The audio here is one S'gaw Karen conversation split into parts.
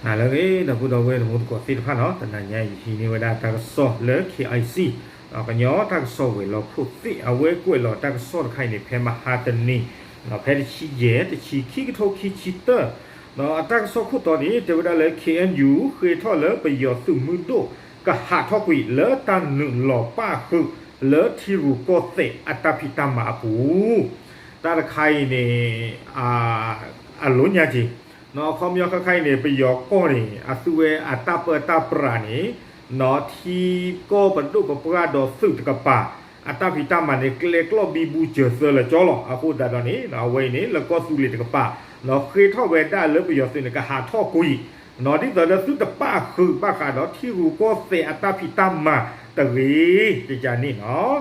ဟါလၢအဂ့ၤ ဒီပုၢ်ဒီဝဲၢ်တံၤသကိးသ့ၣ်တဖၣ်နီၤ, တနၤညါအံၤဟံးန့ၢ်ဝဲဒၣ်တၢ်ကစီၣ်လၢ K I C ကညီတၢ်ကစီၣ်ဝဲၤလီၢ်ခိၣ်သ့ၣ် အဝဲကွဲးလီၤတၢ်ကစီၣ်တခါအံၤန့ၣ် ဖဲမဟါတနံၤ ဖဲတဆံယဲၢ် တဆံ ခံကထိခံဆံတၢ အတၢ်ကစီၣ်ခိၣ်တီန့ၣ် တဲဝဲဒၣ်လၢ K N U ဃ့ထီၣ်လၢပယီၤသုးမုၢ်ဒိၣ် ကဟးထီၣ်ကွံာ်လၢတၢ်နုာ်လီၤပၣ်ဃုာ်လၢထံရူၢ်ကီၢ်သဲးအတၢ်ဖံးတၢ်မၤအပူၤ တၢ်တခါအံၤန့ၣ် အလိညါက့ၤ အခီပညီခဲခါအံၤန့ၣ် ပယီၤကီၢ်န့ၣ် အသုဝဲအတၢ်ပၢတၢ်ပြးန့ၣ် ထံကီၢ်ပဒိၣ်ပပှၢ်ဒီးသုးတကပၤ အတၢ်ဖံးတၢ်မၤန့ၣ် ကျဲကျီၣ်ဘံဘူစၢၤသၢလၢကၠီလီၤ. အဃိသတးဒီးန့ၣ် အဝဲအံၤန့ၣ် လၢကီၢ်သူလ့ၤတကပၤ ဃ့ထီၣ်ဝဲဒၣ်လၢပယီၤသုးန့ၣ် ကဟးထီၣ်ကွံာ် ဒ်သိးဒီးသုတပၣ်ဃုာ်ဘၣ်ဃးဒီးထံရူၢ်ကီၢ်သဲးအတၢ်ဖံးတၢ်မၤတဂ့ၤ ကကန့ၣ်နီၤ.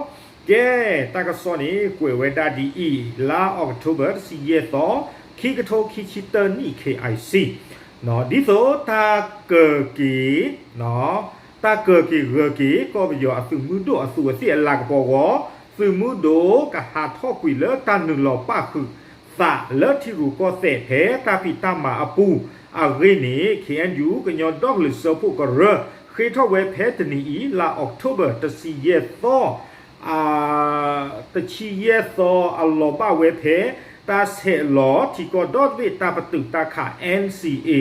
ကဲ တၢ်ကစီၣ်န့ၣ် ကွဲးဝဲဒၣ်ဒ်အံၤ လါ October တဆံယဲၢ်သီ ခံကထိခံဆံတၢနံၣ် K I C ဒ်သိးတၢ်ကၢၤက့ၤ တၢ်ကၢၤက့ၤဂၢၤက့ၤ ကီၢ်ပယီၤအသုးမုၢ်ဒိၣ်အသူးအသ့ၣ်အလၤကပီၤအဂီၢ် သုးမုၢ်ဒိၣ်ကဟးထီၣ်ကွံာ်လၢတၢ်နုာ်လီၤပၣ်ဃုာ်သးလၢထံရူၢ်ကီၢ်သဲးဖဲတၢ်ဖံးတၢ်မၤအပူၤအဂ့ၢ်န့ၣ် K N U ကညီဒီကလုာ်စၢဖှိၣ်ကရၢ ဃ့ထီၣ်ဝဲဖဲတနံၤအံၤ လါ October တဆံယဲၢ်သီ တဆံယဲၢ်သီအလီၤဘၣ်ဝဲဖဲ တၢ်ဆဲးလီၤထံကီၢ်ဒီတဘ့ၣ်တၢ်ပတုာ်တၢ်ခး N C A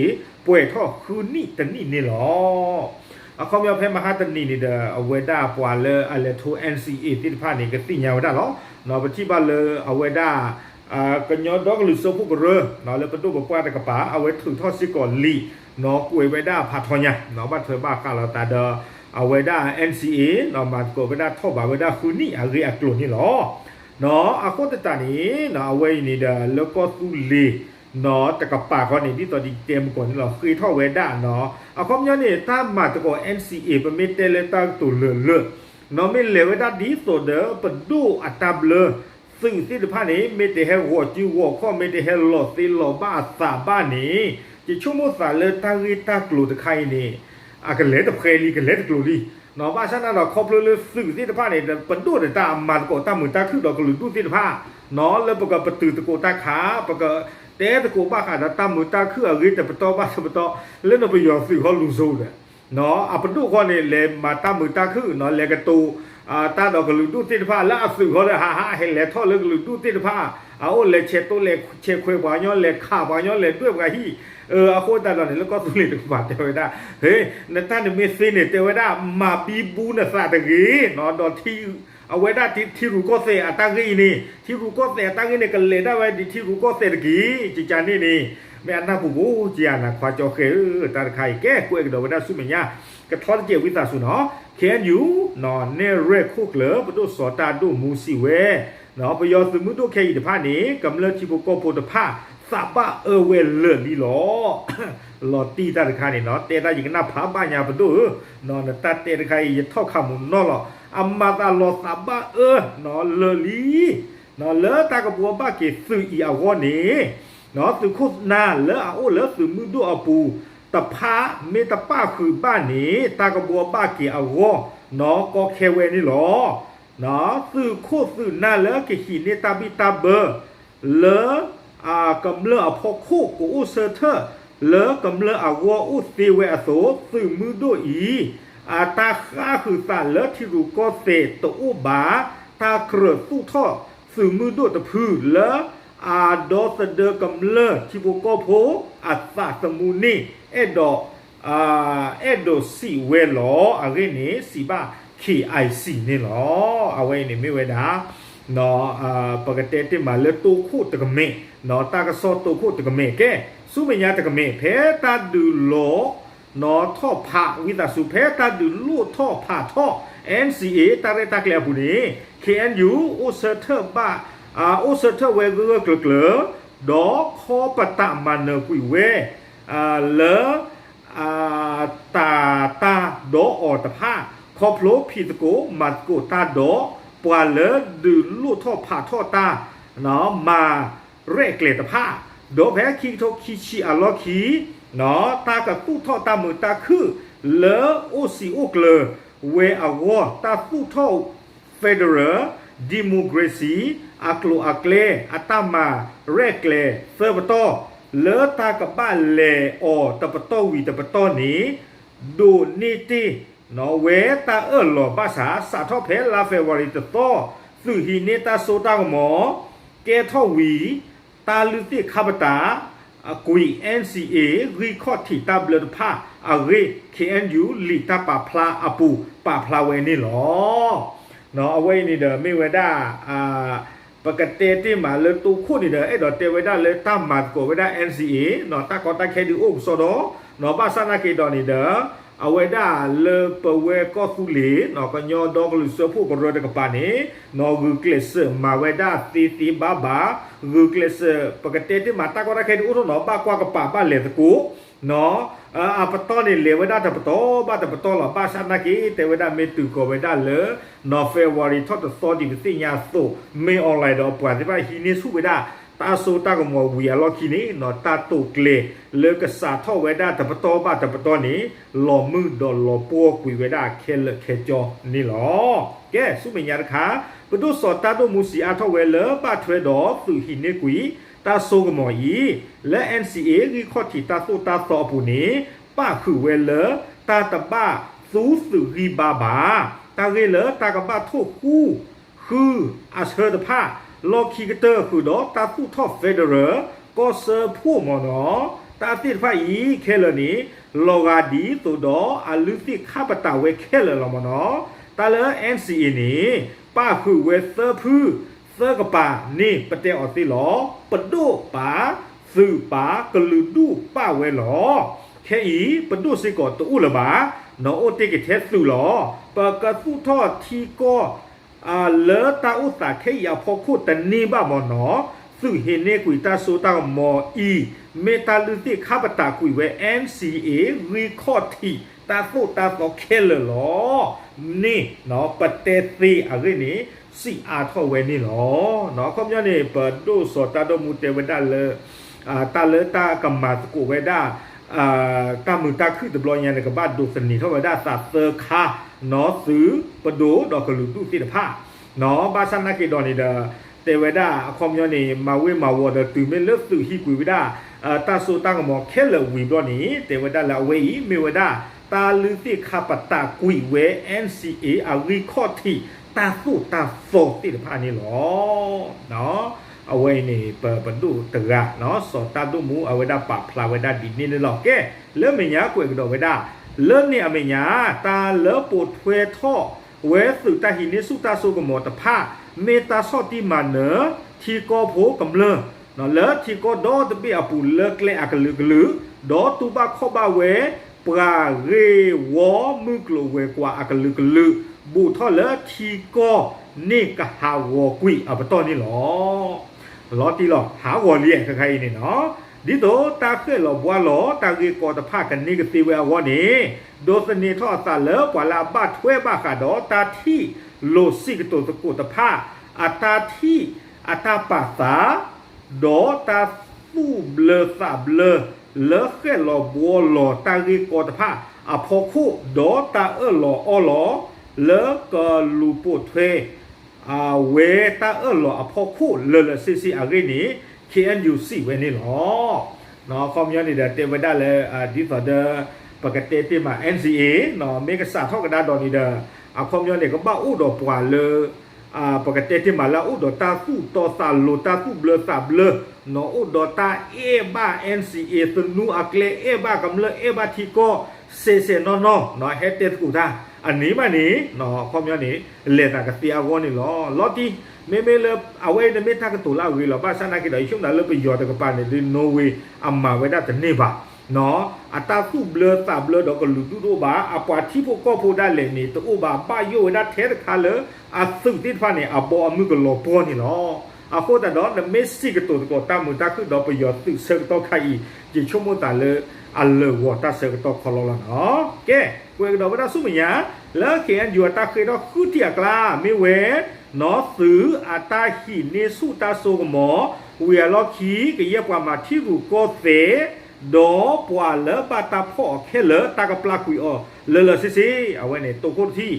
ပှဲၤထီၣ်ဃုနံၣ်တနံၣ်န့ၣ်လီၤ. အခီပညီဖဲမဟါတနံၤန့ၣ်ဒီး အဝဲဒၣ်ပှၤလၢအလဲၤထိ N C A သ့ၣ်တဖၣ်န့ၣ် ကသ့ၣ်ညါဝဲဒၣ်လီၤ. ပထံၣ်ဘၣ်လၢအဝဲဒၣ် ကညီဒီကလုာ်စၢဖှိၣ်ကရၢ လၢပဒိၣ်ပပှၢ်တကပၤ အဝဲထုးထီၣ်စ့ၢ်ကီးလံာ် ကွဲးဝဲဒၣ်ဖးထီညါ ဘၣ်ထွဲဘၣ်ဃးလီၤသးဒီး အဝဲဒၣ် N C A မၤသကိးဝဲဒၣ်ထီၣ်ဘးဝဲဒၣ်ဃုနံၣ်အဂ့ၢ်အကျိၤန့ၣ်လီၤ. အဃိသတးန့ၣ် အဝဲအံၤန့ၣ်ဒီး လၢကီၢ်သူလ့ၤ တကပၤဃီန့ၣ် ဒ်သိးဒ်တဲမုၢ်ကီၢ်န့ၣ်လီၤ ဃ့ထီၣ်ဝဲဒၣ် အခီပညီန့ၣ် တၢ်မၤသကိး N C A ပမ့ၢ်တဲလၢတၢ်ကတိၤလၢာ်လၢာ် မ့ၢ်လဲၤဝဲဒၣ်ဒ်သိးဒီးပဒိၣ်အတၢ်ဘျၢ သုးသ့ၣ်တဖၣ်န့ၣ် မ့ၢ်တဟဲဂီၤစုဂီၤခီၣ် မ့ၢ်တဟဲလီၤသ့လီၤဘၣ်အသးဘၣ်န့ၣ် ယဆိကမိၣ်သးလၢတၢ်ဂ့ၢ်တၢ်ကျိၤတခါအံၤန့ၣ် အကလဲၤတဖှဲလံ ကလဲၤတကျိၤလံ. ဘၣ်ဆၣ်န့ၣ်ဒီးခီဖျိလၢသုးသ့ၣ်တဖၣ်န့ၣ် ပဒိၣ်ဒီးတၢ်အမၤသကိးတၢ်မုာ်တၢ်ခုၣ်ဒီးကလုာ်ဒူၣ်သ့ၣ်တဖၣ် လၢပကပတုာ်သကိးတၢ်ခး ပကတဲသကိးဘၣ်ဃးဒီးတၢ်မုာ်တၢ်ခုၣ်အဂ့ၢ်တပတီၢ်ဘၣ်တပတီၢ် လၢနပယီၤသုးဃီလူၤစိၤဒီး အပဒိၣ်ဃီန့ၣ် လဲၤမၤတၢ်မုာ်တၢ်ခုၣ် လဲၤကတိၤ တၢ်ဒီးကလုာ်ဒူၣ်သ့ၣ်တဖၣ် လၢအသုးဃီဒီး ဟးဟးဟဲလဲၤထီၣ်လၢကလုာ်ဒူၣ်သ့ၣ်တဖၣ် အအိၣ်လဲၤဆဲးတိလဲၤဆဲးခွဲးပှၤကညီ လဲၤခးပှၤကညီ လဲၤဒွဲၣ်ပှၤဟံၣ် အဃိသတးဒီးန့ၣ် လၢကီၢ်သူလ့ၤတကပၤတဲဝဲဒၣ် ဟ့ နတၢ်နမ့ၢ်သ့န့ၣ် တဲဝဲဒၣ် မၤဘံဘူနသးတဂ့ၤ ဒီးထံ အဝဲဒၣ်ထံရူၢ်ကီၢ်သဲးအတၢ်ဂ့ၢ်အံၤန့ၣ် ထံရူၢ်ကီၢ်သဲးအတၢ်ဂ့ၢ်န့ၣ် ကလဲၤဒၣ်ဝဲဒ်ထံရူၢ်ကီၢ်သဲးတက့ၢ် ကကန့ၣ်န့ၣ် မ့ၢ်အနၢ်ပူၤဖိကယၤနၤ ခွါကၠီဃဲဧၢ တၢ်တခါအံၤ ကဲကွဲးကဒီးဝဲဒၣ်ဆူမဲာ်ညါ ကထီတစဲးဝံသးစူၤနီၤ K N U နဲၣ်ရွဲၣ်ခိၣ်ကျၢၢ် ပဒိၣ်စီၤတၢ်ဒိၣ်မူစံးဝဲ ပယီၤသုးမုၢ်ဒိၣ်ခဲအံၤတဖၣ်န့ၣ် ကမျၢၢ်ထံဖိကီၢ်ဖိတဖၣ် သးဘၣ်အၢဝဲလၢာ်လံလီၤ. လီၤတံၢ်တၢ်တခါန့ၣ်နီၤ တဲတၢ်ယကနၣ်ဖးဘၣ်ညါပဒိၣ်ဧၢ, နတၢ်တဲတခါအံၤ ယထီၣ်ခးမူးနီၢ်လီၤ. အမၤသးလီၤသးဘၣ်အၢနီၤလၢာ်လံ လၢတၢ်ကဘှီဘၣ်က့ၤသုးအံၤအဂီၢ်န့ၣ် သုးခိၣ်နၢ်လၢအအိၣ်လၢသုးမုၢ်ဒိၣ်အပူၤတဖၣ် မ့ၢ်တပၣ်ဃုာ်ဘၣ်န့ၣ် တၢ်ကဘှီဘၣ်က့ၤအဂီၢ်နီၤ ကီခဲဝဲန့ၣ်လီၤ. သုးခိၣ်သုးနၢ်လၢကဟံးန့ၢ်တၢ်ဘံၣ်တၢ်ဘၢ လၢ ကမျၢၢ်အဖီခိၣ်ကအိၣ်ဆၢထၢၣ်လၢကမျၢၢ်အဂီၢ်အိၣ်သ့ဝဲအသိး သုးမုၢ်ဒိၣ်အံၤ အတၢ်ဃါဃုာ်သးလၢထံရူၢ်ကီၢ်သဲးတအိၣ်ဘၣ် တၢ်ကြၢးသူၣ်ထီၣ်သုးမုၢ်ဒိၣ်တဖုလၢ အဒီသဒၢကမျၢၢ်ထံဖိကီၢ်ဖိအသးသမူန့ၣ် အဲၣ်ဒိး အဲၣ်ဒိးစံးဝဲလီၤ. အဂ့ၢ်န့ၣ် စံးဘၣ် K I C န့ၣ်လီၤ. အဝဲအံၤန့ၣ်မ့ၢ်ဝဲဒၣ် ပကတဲတ့ၢ်မးလၢတိခိၣ်တကမဲာ် တၢ်ကစီၣ်တိခိၣ်တကမဲာ်ကဲ ဆူမဲာ်ညါတကမဲာ် ဖဲတၢ်ဒုးလီၤ နီၤထီၣ်ဖးဝံသးစူၤ ဖဲတၢ်ဒုးလိၣ်ထီၣ်ဖးထီၣ် N C A တၢ်ရဲၣ်တၢ်ကျဲၤအပူၤန့ၣ် K N U အိၣ်ဆၢထၢၣ်ဘၣ် အိၣ်ဆၢထၢၣ်ဝဲဂၢၢ်ဂၢၢ်ကျၢၤကျၢၤ ဒီးခီပတာ်မၤနၢၤကွံာ်ဝဲ လၢ တၢ်တၢ်ဒီးအီၤတဖၣ် ခီဖျိဖံးသကိးမၤသကိးတၢ်ဒီး ပှၤလၢဒုးလိၣ်ထီၣ်ဖးထီၣ်တၢ် မၤရဲၣ်ကျဲၤတဖၣ် ဒီးဖဲခံကထိခံဆံအလီၢ်ခံ တၢ်ကသူၣ်ထီၣ်တၢ်မုာ်တၢ်ခုၣ်လၢအိၣ်စံာ်အိၣ်ကျၢၤဝဲအဂီၢ် တၢ်သူၣ်ထီၣ် federal democracy အကျိၤအကျဲ အတၢ်မၤရဲၣ်ကျဲၤသၢပတီၢ် လၢတၢ်ကဘၣ်လဲၤအီၤတပတီၢ်ဝံၤတပတီၢ်န့ၣ် ဒိးန့ၢ်တ့ၢ် ဝဲတၢ်အၢၣ်လီၤဘၣ်ဆၣ် စးထီၣ်ဖဲလါ February တသီ သုးဟံးန့ၢ်တၢ်စိတၢ်ကမီၤ ကဲထီၣ်ဝံၤ တၢ်လုၢ်သ့ၣ်ခါပတာ် အကွံာ် N C A ဂံၢ်ခီၣ်ထံးတၢ်ဘျၢတဖၣ်အဂ့ၢ် K N U လံာ်တၢ်ပာ်ဖျါအပူၤပာ်ဖျါဝဲန့ၣ်လီၤ. အဝဲအံၤန့ၣ်ဒီးမ့ၢ်ဝဲဒၣ် ပကတဲတ့ၢ်မးလၢတိခိၣ်န့ၣ်ဒီး အဲၣ်ဒိးတဲဝဲဒၣ်လၢတၢ်မၤသကိးဝဲဒၣ် N C A တၢ်ကီတၢ်ခဲဒုးအိၣ်ကစီဒီ, ဘၣ်ဆၣ်နာ်က့ဒီးန့ၣ်ဒီး အဝဲဒၣ်လၢပဝဲကီၢ်သူလ့ၤ ကညီဒီကလုာ်စၢဖှိၣ်ကရၢတကပၤန့ၣ် ဂုာ်ကျဲးစၢးမၤဝဲဒၣ်သ့သ့ဘၣ်ဘၣ်, ဂုာ်ကျဲးစၢး ပကတဲတ့ၢ်မးတၢ်ကီတၢ်ခဲဒုးအိၣ်ထီၣ်နီၤ ဘၣ်ကွၢ်ကပာ်ဘၣ်လဲၤသကိး အပတီၢ်န့ၣ်လဲၤဝဲဒၣ်တပတီၢ်ဘၣ်တပတီၢ်လီၤ. ဘၣ်ဆၣ်နာ်က့ တဲဝဲဒၣ်မ့ၢ်တုၤဃီၤဝဲဒၣ်လၢ နီၢ် February ထီၣ်တသီဒ်ပသ့ၣ်ညါအသိး မ့ၢ် online ဒီးပှၤသ့ၣ်တဖၣ်ဟံးန့ၢ်ဆူၣ်ဝဲဒၣ် တၢ်စိတၢ်ကမီၤဝံၤအလီၢ်ခံန့ၣ် တၢ်တိာ်ကျဲၤလၢကစးထီၣ်ဝဲဒၣ်တပတီၢ်ဘၣ်တပတီၢ်န့ၣ် လီၤမုၢ်ဒီးလီၤပှီၢ်ကွံာ်ဝဲဒၣ်ခဲလၢာ်ခဲဆ့န့ၣ်လီၤ. ကဲ ဆူမဲာ်ညါတခါ ပဒိၣ်စီၤတၢ်ဒိၣ်မူစံးအါထီၣ်ဝဲလၢဘၣ်ထွဲဒီးသုးဟံးန့ၢ်ကွံာ် တၢ်စိကမီၤအံၤ လၢ N C A ဂံၢ်ခီၣ်ထံးတၢ်သိၣ်တၢ်သီအပူၤန့ၣ် ပၣ်ဃုာ်ဝဲလၢ တၢ်တဘၣ်သူသုးဂံၢ်ဘါဘၣ်, တၢ်ဂ့ၢ်လၢတၢ်ကဘၣ်ထိၣ်ဃူ ဃုအဆၢတဖၣ် လီၢ်ခံကတၢၢ်ဃုာ်ဒီးတၢ်သူၣ်ထီၣ် federal ကီၢ်စၢဖှိၣ်မ့ၢ်နီၤ, တၢ်သ့ၣ်တဖၣ်အံၤခဲလၢာ်န့ၣ် လီၤဂာ်ဒ်သိးဒီးအလုၢ်သ့ၣ်ခါပတာ်ဝဲခဲလၢာ်လီၤမ့ၢ်နီၤ. တၢ်လၢ N C A န့ၣ် ပၣ်ဃုာ်ဝဲသၢဖု သၢကပၤန့ၣ် ပတဲအီၤသ့လီၤ. ပဒိၣ်ပာ်, သုးပာ်, ကလုာ်ဒူၣ်ပာ်ဝဲလီၤ. ခဲအံၤ ပဒိၣ်စ့ၢ်ကီးတအိၣ်လၢၤဘၣ်, နီၢ်အိၣ်တ့ၢ်က့ၤထဲသုးလီၤ. ပကသူၣ်ထီၣ်ထံကီၢ် လၢတၢ်အိၣ်သးခဲအံၤအဖီခိၣ်တန့ၢ်ဘၣ်မ့ၢ်နီၤ, သုးဟံးန့ၢ်ကွံာ်တၢ်စိတၢ်ကမီၤအံၤ မ့ၢ်တၢ်လုၢ်သ့ၣ်ခါပတာ်ကွံာ်ဝဲ N C A ဂံၢ်ခီၣ်ထံးတၢ်သိၣ်တၢ်သီခဲလၢာ်လီၤ. န့ၣ် ပတဲသ့အဂ့ၢ်န့ၣ် စံးအါထီၣ်ဝဲန့ၣ်လီၤ. အခီပညီန့ၣ် ပဒိၣ်စီၤတၢ်ဒိၣ်မူတဲဝဲဒၣ်လၢ တၢ်လၢတၢ်ကမၤသကိးဝဲဒၣ် တၢ်မုာ်တၢ်ခုၣ်တဘျီညါန့ၣ် ကဘၣ်ဒိးသန့ၤထီၣ်ဝဲဒၣ်သးသၢခါ နီၢ်သုးပဒိၣ်ဒီးကလုာ်ဒူၣ်သ့ၣ်တဖၣ် ဘၣ်ဆၣ်နာ်က့ဒီးန့ၣ်ဒီး တဲဝဲဒၣ်အခီပညီန့ၣ် မၤဝ့ၤမၤဝီၤဒီးတုၤမ့ၢ်လၢသုးဟံးကွံာ်ဝဲဒၣ် တၢ်စိတၢ်ကမီၤခဲလၢာ်ဝံၤဘျီန့ၣ် တဲဝဲဒၣ်လၢအဝဲအံၤ မ့ၢ်ဝဲဒၣ် တၢ်လုၢ်သ့ၣ်ခါပတာ်ကွံာ်ဝဲ N C A အဂံၢ်ခီၣ်ထံး တၢ်သိၣ်တၢ်သီသ့ၣ်တဖၣ်န့ၣ်လီၤ. အဝဲအံၤန့ၣ် ပပဒိၣ်တဂၤ စီၤတၢ်ဒိၣ်မူအဝဲဒၣ်ပာ်ဖျါဝဲဒၣ်ဒ်န့ၣ်န့ၣ်လီၤ. ကဲ လၢမဲာ်ညါကွဲးကဒီးဝဲဒၣ် လၢန့ၣ်အမဲာ်ညါ တၢ်လၢပိာ်ထွဲထီၣ်ဝဲသုးတၢ်ဟံးန့ၢ်ဆူၣ်တၢ်စိကမီၤတဖၣ် မ့ၢ်တၢ်ဆီၣ်တံၢ်မၤနၢၤ ထံကီၢ်ဖိကမျၢၢ် လၢထံကီၢ်ဒီတဘ့ၣ်အပူၤလၢကျဲအကလုာ်ကလုာ် ဒီးတူၢ်ဘၣ်ခီၣ်ဘၣ်ဝဲ ပှၤဂ့ၢ်ဝီမုၢ်ကျိၤဝဲၤကွာ်အကလုာ်ကလုာ် ဘူးထီၣ်လၢထံကီၢ်န့ၣ်ကဟးဂီၤကွံာ်အပတီၢ်န့ၣ်လီၤ. လီၤတံၢ်လီၤ ဟးဂီၤလံခဲခါအံၤန့ၣ်နီၤ, ဒ်သိးတၢ်ဃဲၣ်လီၤဘှါလီၤ တၢ်ဂ့ၢ်ကီတဖၣ်ကန့ၢ်ကသ့ဝဲအဂီၢ်န့ၣ် ဒိးသန့ၤထီၣ်အသးလၢပှၤလၢအဘၣ်ထွဲဘၣ်ဃးဒီးတၢ်ထံၣ်လိာ်စံးကတိၤသကိးတဖၣ် အတၢ်ထံၣ် အတၢ်ပာ်သး ဒီးတၢ်သူၣ်ဘျၢသးဘျၢ လၢဃဲၣ်လီၤဘှါလီၤတၢ်ဂ့ၢ်ကီတဖၣ်အဖီခိၣ် ဒီးတၢ်အၢၣ်လီၤအီလီၤ လၢကလူၤပိာ်ထွဲ အဝဲတၢ်အၢၣ်လီၤအဖီခိၣ်လၢာ်လၢာ်ဆ့ဆ့အဂ့ၢ်န့ၣ် K N U စံးဝဲန့ၣ်လီၤ. အခီပညီန့ၣ်ဒီးတဲဝဲဒၣ်လၢ ဒ်သိးဒီး ပကတဲတ့ၢ်မး N C A မ့ၢ်ကစးထီၣ်ကဒါဒီးန့ၣ်ဒီး အခီပညီန့ၣ် ကဘၣ်အိၣ်ဒီးပှၤလၢ ပကတဲတ့ၢ်မးလၢအအိၣ်ဒီးတၢ်သူၣ်တီသးလိၤ တၢ်သူၣ်ဘျၢသးဘျၢ အိၣ်ဒီးတၢ်အဲၣ်ဘၣ် N C A သနူအကျဲ အဲၣ်ဘၣ်ကမျၢၢ် အဲၣ်ဘၣ်ထံကီၢ် စဲးစဲးနီၢ်နီၢ် ဟဲတဲသကိးတၢ် အန့ၣ်ဘၣ်န့ၣ် အခီပညီန့ၣ် လဲၤသးကသ့အဂီၢ်န့ၣ်လီၤ. လီၤတံၢ် မ့မ့ၢ်လၢ အဝဲအံၤတမ့ၢ်တၢ်ကတိၤလၢအဂ့ၤလီၤ. ဘၣ်ဆၣ်နာ်က့ဒီး ယဆိကမိၣ်လၢပယီၤတကပၤန့ၣ် ဒ် Norway အမၤဝဲဒၣ်တန့ၢ်ဘၣ် အတၢ်သူၣ်ဘျၢသးဘျၢဒီးကလုာ်ဒူၣ်တအိၣ်ဘၣ်, အပှၤထံဖိကီၢ်ဖိဒၣ်လဲာ်န့ၣ် တအိၣ်ဘၣ်, ဘၣ်ယိၣ်ဝဲဒၣ်ထဲတခါလၢ အသုးသ့ၣ်တဖၣ်န့ၣ် အဘီအမုၢ်ကလီၤပှီၢ်န့ၣ်လီၤ. အဃိသတးဒီး နမ့ၢ်စံးကတိၤသကိးတၢ်မုာ်တၢ်ခုၣ်ဒီးပယီၤသုးဆၢကတီၢ်ခါအံၤ ယဆိကမိၣ်သးလၢ အလၢာ်ဂီၤတၢ်ဆၢကတီၢ်ခီလီလီၤနီၤ. ကဲ ကွဲးကဒီးဝဲဒၣ်ဆူမဲာ်ညါ လၢ K N U အတၢ်ဃ့ထီၣ်ဃုထံၣ်အကျါ မ့ၢ်ဝဲ နီၢ်သုးအတၢ်ဟံးန့ၢ်ဆူၣ်တၢ်စိကမီၤ ဝံၤအလီၢ်ခံ ကယဲၢ်ပှၤမၤထံရူၢ်ကီၢ်သဲး ဒီးပှၤလၢဘၣ်တၢ်ဖီၣ်အီၤခဲလၢာ် တၢ်ကပျၢ်ကွံာ်အီၤလၢာ်လၢာ်ဆ့ဆ့ အဝဲန့ၣ် တိခိၣ်တထံၣ်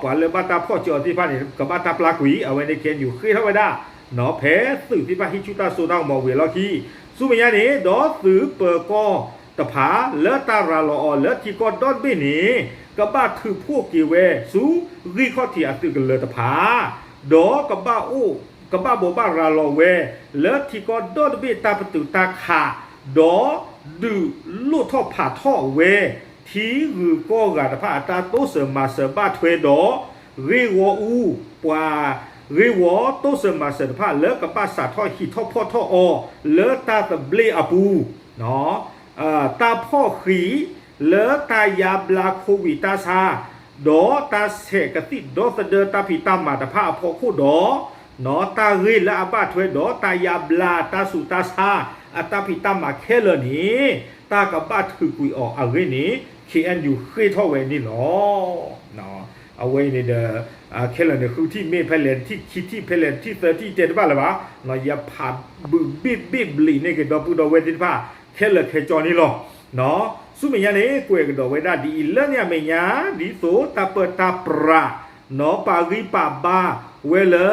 ပှၤလၢဘၣ်တၢ်ဖီၣ်စၢၤအီၤသ့ၣ်တဖၣ်န့ၣ် ကဘၣ်တၢ်ပျၢ်ကွံာ် အဝဲန့ၣ် K N U ဃ့ထီၣ်ဝဲဒၣ် ဖဲသုးသ့ၣ်တဖၣ်ဟံးဆူၣ်တၢ်စိတၢ်ကမီၤဝံၤအလီၢ်ခံ ဆူမဲာ်ညါန့ၣ် ဒီးသုးပၢၤကီၢ်တဖၣ် လၢတၢ်ရၤလီၤအီၤလၢထံကီၢ်ဒီတဘ့ၣ်န့ၣ် ကဘၣ်ထုးဖှိၣ်က့ၤဝဲဆူ ဂံၢ်ခီၣ်ထံးအသုးကလၢၤတဖၣ်, ဒီးကဘၣ်အိၣ် ကဘၣ်ဘိးဘၣ်ရၤလီၤဝဲ လၢထံကီၢ်ဒီတဘ့ၣ်တၢ်ပတုာ်တၢ်ခး, ဒီးဒုးလိၣ်ထီၣ်ဖးထီၣ်ဝဲ ထံဂုၤကီၢ်ဂၤတဖၣ်အတၢ်တိစၢၤမၤစၢၤဘၣ်ထွဲဒီး ဂ့ၢ်ဝီအူ ပှၤဂ့ၢ်ဝီတိစၢၤမၤစၢၤတဖၣ် လၢကဘၣ်စးထီၣ်ဟံးထီၣ်ဖီၣ်ထီၣ်အီၤ လၢတၢ်သဘျ့အပူၤ, တၢ်ဖီၣ်ဃံး လၢတၢ်ယါဘျါ Covid တၢ်ဆါ, ဒီးတၢ်ဆဲးကသံၣ်ဒီသဒၢတၢ်ဖံးတၢ်မၤတဖၣ်အဖီခိၣ်ဒီး တၢ်ဂ့ၢ်လၢအဘၣ်ထွဲဒီးတၢ်ယါဘျါတၢ်ဆူးတၢ်ဆါ အတၢ်ဖံးတၢ်မၤခဲလၢာ်န့ၣ် တၢ်ကဘၣ်ထုးကွံာ်အီၤအဂ့ၢ်န့ၣ် ခ့ၣ်အဲၣ်ယူၣ်ဃ့ၢ်ထီၣ်ဝဲန့ၣ်လီၤ. အဝဲအံၤန့ၣ်ဒီး ခဲလၢာ်န့ၣ် ဃုထံၣ်မ့ၢ်ဖဲလဲၣ်တထံၣ် ခံထံၣ်ဖဲလဲၣ်တထံၣ် သၢထံၣ်တဲတဘၣ်လၢၤဘၣ်, ယဖးဘုးဘ့ၣ်ဘ့ၣ်ဘျံးန့ၢ်က့ၤဒီပုၢ်ဒီဝဲၢ်သ့ၣ်တဖၣ် ခဲလၢာ်ခဲကၠီန့ၣ်လီၤ. ဆူမဲာ်ညါန့ၣ် ကွဲးကဒီးဝဲဒၣ်ဒ်အံၤ လၢန့ၣ်အမဲာ်ညါ ဒ်သိးတၢ်ပၢတၢ်ပြး ပာ်ဂံၢ်ပာ်ဘါဝဲလၢ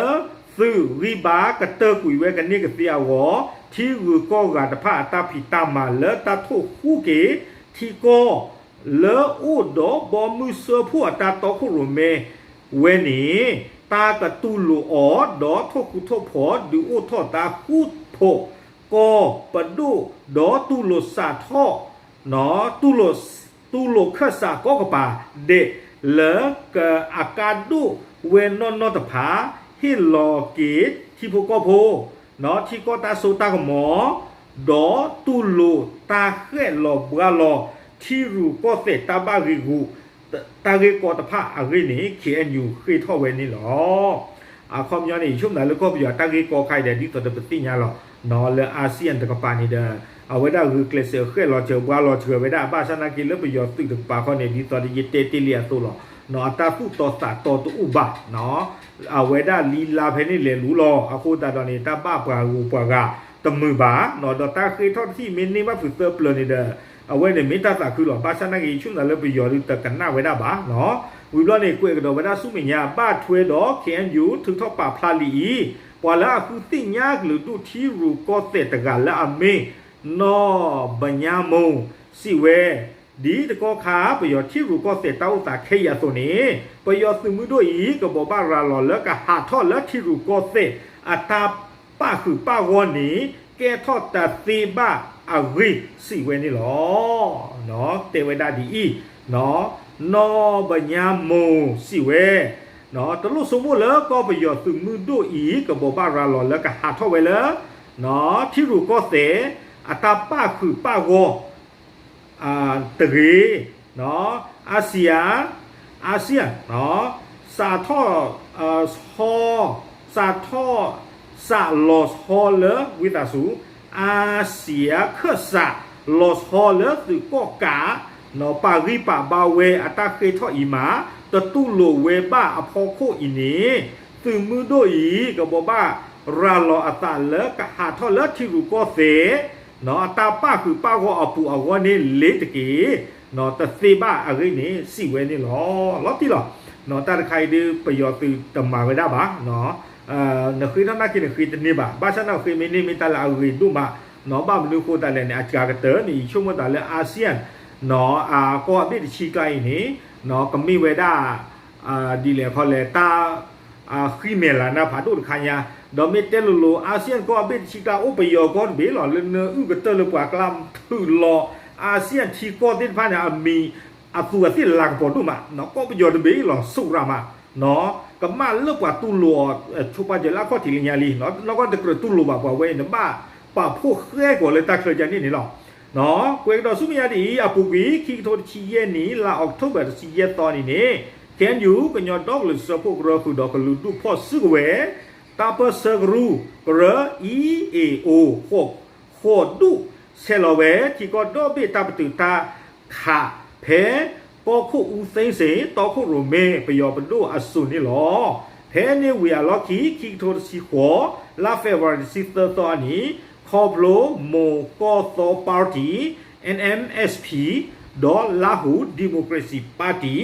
သုးဂံၢ်ဘါကတၢၢ်ကွံာ်ဝဲကန့ၢ်ကသ့အဂီၢ် ထံဂုၤကီၢ်ဂၤတဖၣ်အတၢ်ဖံးတၢ်မၤလၢတၢ်ထိၣ်ဃူက့ၤ ထံကီၢ် လၢအိၣ်ဒီးဘီမုၢ်စၢဖှိၣ်အတၢ်တီခိၣ်ရိၣ်မဲဝဲန့ၣ် တၢ်ကတူၢ်လိာ်အီၤ ဒီးထိၣ်ဃူထိၣ်ဖိး ဒုးအိၣ်ထီၣ်တၢ်ဃူဖိးကီၢ်ပဒိၣ် ဒီးတူၢ်လိာ်စးထီၣ် တူၢ်လိာ်ခၢၣ်စးကီၢ်ကပၤဒဲး လၢကအကါဒိၣ်ဝဲနီၢ်နီၢ်တဖၣ် ဟ့ၣ်လီၤက့ၤထံဖိကီၢ်ဖိ ထံကီၢ်တၢ်စိတၢ်ကမီၤ ဒီးတူၢ်လိာ်တၢ်ဃဲၣ်လီၤဘှါလီၤ ထံရူၢ်ကီၢ်သဲးတၢ်ဘၣ်ဂ့ၢ်ဂူာ် တၢ်ဂ့ၢ်ကီတဖၣ်အဂ့ၢ်န့ၣ် ခ့ၣ်အဲၣ်ယူၣ်ဃ့ၢ်ထီၣ်ဝဲန့ၣ်လီၤ. အခီပညီန့ၣ် ယဆိကမိၣ်လၢကီၢ်ပယီၤတၢ်ဂ့ၢ်ကီခါအံၤဒီး ဒ်သိးဒီးပသ့ၣ်ညါလီၤ လၢအၤစံယၣ်တကပၤန့ၣ်ဒီး အဝဲဒၣ်ဂုာ်ကျဲးစၢးဃဲၣ်လီၤစၢၤဘှါလီၤစၢၤဝဲဒၣ် ဘၣ်ဆၣ်နာ်က့လၢပယီၤသုးတကပၤခီန့ၣ် ဒ်သိးဒီးယတဲတ့ၢ်လံအသိးလီၤ အတၢ်သူၣ်တီသးတီတအိၣ်ဘၣ် အဝဲဒၣ်လံလါဖဲန့ၣ်လဲၤလူၤလီၤ အဃိသတးဒီးန့ၣ် တၢ်ဘၣ်ပှၤဂုၤပှၤဂၤတမုာ်ဘၣ် ဒီးတၢ်ဃ့ၢ်ထီၣ်တထံၣ်မ့ၢ်န့ၢ်ဘၣ်ဖုးသၢပျၢၤန့ၣ်ဒီး အဝဲန့ၣ်မ့ၢ်တၢ်သးခုလီၤ ဘၣ်ဆၣ်နာ်က့ ယဆိကမိၣ်လၢပယီၤဒုးတကနၣ်ဝဲဒၣ်ဘၣ် ဝံၤဘျီန့ၣ် ကွဲးကဒီးဝဲဒၣ်ဆူမဲာ်ညါ ဘၣ်ထွဲဒီး ခ့ၣ်အဲၣ်ယူၣ် ထုးထီၣ်ပာ်ဖျါလံာ်အံၤ ပှၤလၢအဃုသ့ၣ်ညါကလုာ်ဒူၣ်ထံရူၢ်ကီၢ်သဲးတဂၤလၢအမ့ၢ် နီၢ်ဘညါမိၣ် စံးဝဲ ဒ်တကီၢ်ခါ ပယီၤထံရူၢ်ကီၢ်သဲးတၢ်အိၣ်သးခဲအံၤအသိးန့ၣ် ပယီၤသုးမုၢ်ဒိၣ်အံၤ ကဘိးဘၣ်ရၤလီၤလၢကဟးထီၣ်လၢထံရူၢ်ကီၢ်သဲးအတၢ်ပၣ်ဃုာ်ပၣ်ဂီၢ်န့ၣ် ကဲထီၣ်တသ့ဘၣ်အဂ့ၢ် စံးဝဲန့ၣ်လီၤ. တဲဝဲဒၣ်ဒ်အံၤ, နီၢ်ဘညါမိၣ် စံးဝဲ တလိၣ်ဆိကမိၣ်လၢကီၢ်ပယီၤသုးမုၢ်ဒိၣ်အံၤ ကဘိးဘၣ်ရၤလီၤလၢကဟးထီၣ်ဝဲလၢ ထံရူၢ်ကီၢ်သဲး အတၢ်ပၣ်ဃုာ်ပၣ်ဂီၢ် တဂ့ၤ, အါစံယၣ်, အါစံယၣ်, စးထီၣ် ဟီ, စးထီၣ် စးလီၤဟီလၢ ဝံသးစူၤ, အါစံယၣ်ခၢၣ်စး လီၤဟီလၢသုးကီၣ်ကး ပာ်ဂံၢ်ပာ်ဘါဝဲအတၢ်ဃ့ၢ်ထီၣ်အံၤမး တတူၢ်လိာ်ဝဲဘၣ်အဖီခိၣ်အံၤန့ၣ် သုးမုၢ်ဒိၣ်အံၤ ကဘိးဘၣ်ရၤလီၤအသးလၢကဟးထီၣ်လၢထံရူၢ်ကီၢ်သဲး အတၢ်ပၣ်ဃုာ်ပၣ်ဂီၢ်အပူၤအဂီၢ်န့ၣ်လ့ၤတက့ၢ်, တသ့ဘၣ်အဂ့ၢ်န့ၣ် စံးဝဲန့ၣ်လီၤ. လီၤတံၢ်လီၤ. တၢ်တခါအံၤဒုး ပယီၤသုးတမၤဝဲဒၣ်ဘၣ်, နဃ့ထီၣ်နာ်က့နဃ့တန့ၢ်ဘၣ်, ဘၣ်ဆၣ်နာ်က့ဃ့မ့ၢ်န့ၢ်မ့ၢ်တၢ်လၢအဂ့ၤဒိၣ်မး, ဘၣ်မနုၤဃိသတးလဲၣ်န့ၣ် အစှၤကတၢၢ်န့ၣ် ယဆိကမိၣ်သးလၢ အါစံယၣ် အကီၢ်အဘ့ၣ်တဆံကျါအံၤန့ၣ် ကမ့ၢ်ဝဲဒၣ် ဒ်လဲၣ်ခီလဲၣ် တၢ် ဃံမဲာ်လၤနၢ်ဖးဒိၣ်တခါညါ, ဒီးမ့ၢ်တဲလိၤလိၤ အါစံယၣ်ကီၢ်အဘ့ၣ်တဆံကျါ အိၣ်ပယီၤကီၢ်တဘ့ၣ်လီၤ. လၢနအုၣ်ကတၢၢ်လၢပှၤကျါထုးလီၤ အါစံယၣ်ထံကီၢ်သ့ၣ်တဖၣ်န့ၣ် အမံၤအသူးအသ့ၣ်လၤကပီၤဒိၣ်မး, ကီၢ်ပယီၤတဘ့ၣ်လီၤ စူးရၤမး, ကမၣ်လၢပှၤတူၢ်လိာ်အီၤ ဆိပာ်စၢၤလၢအခီၣ်ထံးလၢညါလံ, နီၢ်ကီၢ်တကြၢးတူၢ်လိာ်ဘၣ်ပှၤဝဲအံၤန့ၣ် ဘၣ်ပာ်ဖှိၣ်ဃဲကီးလၢတၢ်ချၢကန့ၣ်န့ၣ်လီၤ. ကွဲးကဒီးဆူမဲာ်ညါဒ်အံၤ, အပူၤကွံာ် ခံကထိတဆံယဲၢ်နံၣ် လါအီးကထိဘၢၣ်တဆံယဲၢ်သီနံၤန့ၣ် ခ့ၣ်အဲၣ်ယူၣ် ကညီဒီကလုာ်စၢဖှိၣ်ကရၢဃုာ်ဒီးကလုာ်ဒူၣ်ဖီၣ်စုကဝဲၤ တၢ်ပၢၢ်ဆၢကရူၢ် ကရၢ အံၤ အ့ၣ် အိၣ် ဃိးဒူၣ် ဆဲးလီၤဝဲ ထံကီၢ်ဒီဘ့ၣ်တၢ်ပတုာ်တၢ်ခး ဖဲကီၢ်ခိၣ်အူသ့စ့ၣ် တီခိၣ်ရိၣ်မဲ ပယီၤပဒိၣ်အစိၤန့ၣ်လီၤ. ဖဲန့ၣ်ဝံၤအလီၢ်ခံ ခံကထိတဆံဃိး လါဖ့ၤဘြူၤအါရံၤတဆံသၢသီအနံၤ ခီဖျိ မိၢ်ကီၢ်သီ party NMSP ဒီး Lahu Democracy Party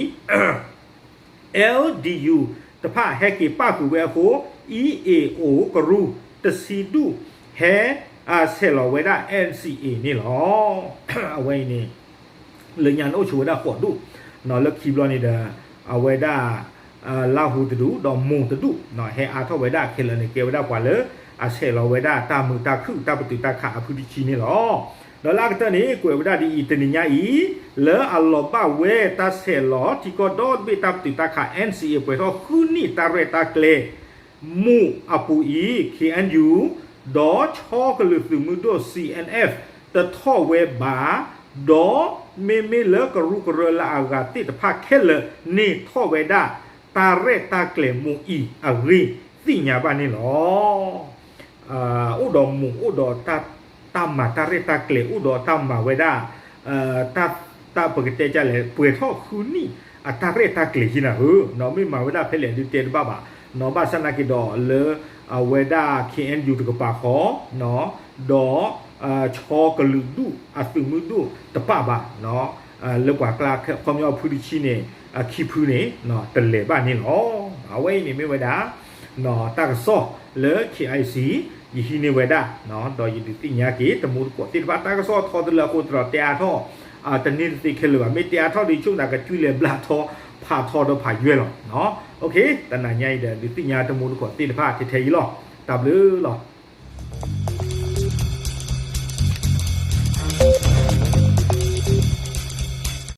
LDU တဖၣ်ဟဲက့ၤပၣ်ဃုာ်ဝဲအဃိ အံၤ အ့ၣ် အိၣ် ကရူၢ် တဆံဒူၣ် ဟဲ ဆဲးလီၤဝဲဒၣ် NCA န့ၣ်လီၤ. အဝဲအံၤန့ၣ် လၢညါန့ၣ်အိၣ်ဆိးဝဲဒၣ်ဃိးဒူၣ်, လၢခံဘျီန့ၣ်ဒီး အဝဲဒၣ် လါဟူတဒူၣ် ဒီးမိၢ်တဒူၣ် ဟဲအါထီၣ်ဝဲဒၣ်ခဲလၢာ်န့ၣ် ကဲဝဲဒၣ်ပှၤလၢအဆဲးလီၤဝဲဒၣ်တၢ်မုာ်တၢ်ခုၣ် တၢ်ပတုာ်တၢ်ခးအဖုတဆံန့ၣ်လီၤ. ဒီးလၢအကတၢၢ်န့ၣ် ကွဲးဝဲဒၣ်ဒ်အံၤ, တနံၤညါအံၤ လၢအလီၤဘၣ်ဝဲတၢ်ဆဲးလီၤထံကီၢ်ဒီတဘ့ၣ်တၢ်ပတုာ်တၢ်ခး NCA ပှဲၤထီၣ်ဃုနံၣ်တၢ်ရဲၣ်တၢ်ကျဲၤ မိၢ်အပူၤအံၤ KNU ဒီးဆီကလုာ်သုးမုၢ်ဒိၣ် CNF တထီၣ်ဝဲဘၣ်, ဒီးမ့မ့ၢ်လၢကရူၢ်ကရၢလၢအဂၤသ့ၣ်တဖၣ်ခဲလၢာ်န့ၣ်ထီၣ်ဝဲဒၣ် တၢ်ရဲၣ်တၢ်ကျဲၤမိၢ်အံၤအဂ့ၢ်သ့ၣ်ညါဘၣ်န့ၣ်လီၤ. အိၣ်ဒီးမိၢ်အိၣ်ဒီး တၢ်မၤတၢ်ရဲၣ်တၢ်ကျဲၤ အိၣ်ဒီးတၢ်မၤဝဲဒၣ် တၢ်ပကတဲဒ်လဲၣ် ပှဲၤထီၣ်ဃုနံၣ်အတၢ်ရဲၣ်တၢ်ကျဲၤယံၤနၤဧၢ, မ့ၢ်မၤဝဲဒၣ်ဖဲလဲၣ်ဒုးတဲတဘၣ်ဘၣ်, ဘၣ်ဆၣ်နာ်က့ဒီးလၢ အဝဲဒၣ် KNU တကပၤဃီ ဒီး ဆီကလုာ်ဒူၣ်အသုးမုၢ်ဒိၣ်တပၣ်ဘၣ်, လၢပှၤကျါခီပညီဖုတဆံန့ၣ် အခံဖုန့ၣ် တလဲၤဘၣ်န့ၣ်လီၤ. အဝဲအံၤန့ၣ်မ့ၢ်ဝဲဒၣ် တၢ်ကစီၣ်လၢ KIC ယဟံးန့ၢ်ဝဲဒၣ်, ဒီးယဒုးသ့ၣ်ညါက့ၤ တမူတကိးသ့ၣ်တဖၣ် တၢ်ကစီၣ်ထီတလၢအဃိသတးဒီးတဲအါထီၣ် တန့ၢ်တသ့ခဲလၢာ်ဘၣ်, မ့ၢ်တဲအါထီၣ်ဒီးဆိကမိၣ်သးကကွံလဲၤဘျးထီ ဖးထီဒီးဖးယွဲၢ်လီၤ. တနၤညါအံၤဒီး ဒုးသ့ၣ်ညါတမူတကိးသ့ၣ်တဖၣ်ထဲထဲအံၤလီၤ. တၢ်ဘျုးလီၤ.